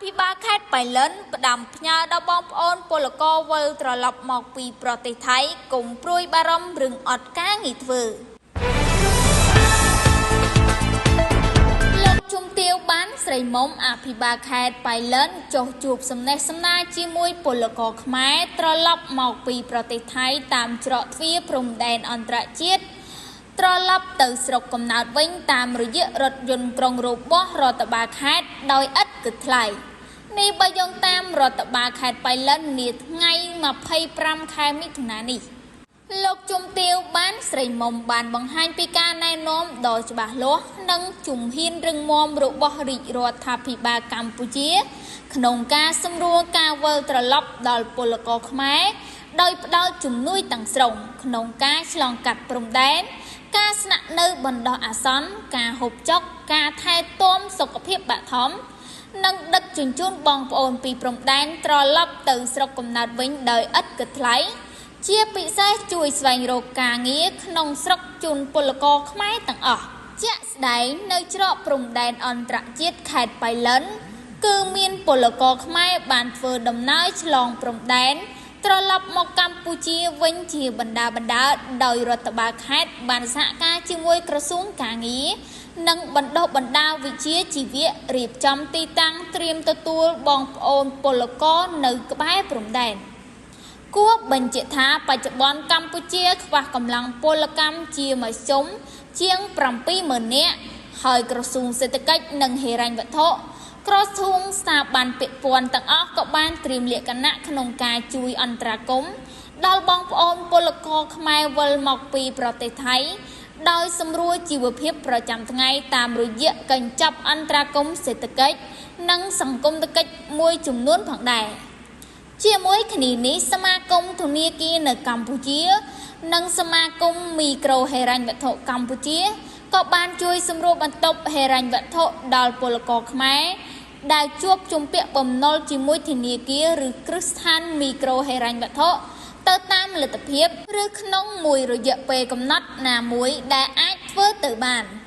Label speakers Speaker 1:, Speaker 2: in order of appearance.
Speaker 1: ភិបាលខេត្តប៉ៃលិនផ្ដាំផ្ញើដល់បងប្អូនពលករវិលត្រឡប់មកពីប្រទេសថៃកុំព្រួយបារម្ភរឿងអត់ការងារធ្វើលោកជំទាវបានស្រីមុំអភិបាលខេត្តប៉ៃលិនចុះជួបសំណេះសំណាលជាមួយពលករខ្មែរត្រឡប់មកពីប្រទេសថៃតាមច្រកទ្វារព្រំដែនអន្តរជាតិត្រឡប់ទៅស្រុកកំណើតវិញតាមរយៈរថយន្តក្រុងរបស់រដ្ឋបាលខេត្តដោយឥតគិតថ្លៃនេះបើយោងតាមរដ្ឋបាលខេត្តប៉ៃលិននាថ្ងៃ25ខែមិថុនានេះលោកជំទាវបានស្រីមុំបានបង្ហាញពីការណែនាំដ៏ច្បាស់លាស់និងជំហានរឹងមាំរបស់រាជរដ្ឋាភិបាលកម្ពុជាក្នុងការសម្រួលការវិលត្រឡប់ដល់ពលករខ្មែរដោយផ្ដល់ជំនួយទាំងស្រុងក្នុងការឆ្លងកាត់ព្រំដែនការស្នាក់នៅបណ្ដោះអាសន្នការហូបចុកការថែទាំសុខភាពបឋមនិងដឹកជញ្ជូនបងប្អូនពីព្រំដែនត្រឡប់ទៅស្រុកកំណើតវិញដោយឥតគិតថ្លៃជាពិសេសជួយស្វែងរកការងារក្នុងស្រុកជូនពលករខ្មែរទាំងអស់ជាក់ស្ដែងនៅច្រកព្រំដែនអន្តរជាតិខេត្តប៉ៃលិនគឺមានពលករខ្មែរបានធ្វើដំណើរឆ្លងព្រំដែនត្រឡប់មកកម្ពុជាវិញជាបណ្ដាបណ្ដាដោយរដ្ឋបាលខេត្តបានសហការជាមួយក្រសួងការងារនិងបណ្ដុះបណ្ដាលវិជ្ជាជីវៈរៀបចំទីតាំងត្រៀមទទួលបងប្អូនពលករនៅក្បែរព្រំដែនគួរបញ្ជាក់ថាបច្ចុប្បន្នកម្ពុជាខ្វះកម្លាំងពលកម្មជាមធ្យមជាង 70000 នាក់ហើយក្រសួងសេដ្ឋកិច្ចនិងហិរញ្ញវត្ថុក្រសួងស្ថាប័នពាក់ព័ន្ធទាំងអស់ក៏បានត្រៀមលក្ខណៈក្នុងការជួយអន្តរាគមន៍ដល់បងប្អូនពលករខ្មែរវិលមកពីប្រទេសថៃដោយសម្រួលជីវភាពប្រចាំថ្ងៃតាមរយៈកញ្ចប់អន្តរាគមន៍សេដ្ឋកិច្ចនិងសង្គមកិច្ចមួយចំនួនផងដែរជាមួយគ្នានេះសមាគមធនាគារនៅកម្ពុជានិងសមាគមមីក្រូហិរញ្ញវត្ថុកម្ពុជាក៏បានជួយសម្រួលបន្ទប់ហិរញ្ញវត្ថុដល់ពលករខ្មែរដែលជួបជំពាក់បំណុលជាមួយធនាគារឬគ្រឹះស្ថានមីក្រូហិរញ្ញវត្ថុទៅតាមលទ្ធភាពឬក្នុងមួយរយៈពេលកំណត់ណាមួយដែលអាចធ្វើទៅបាន។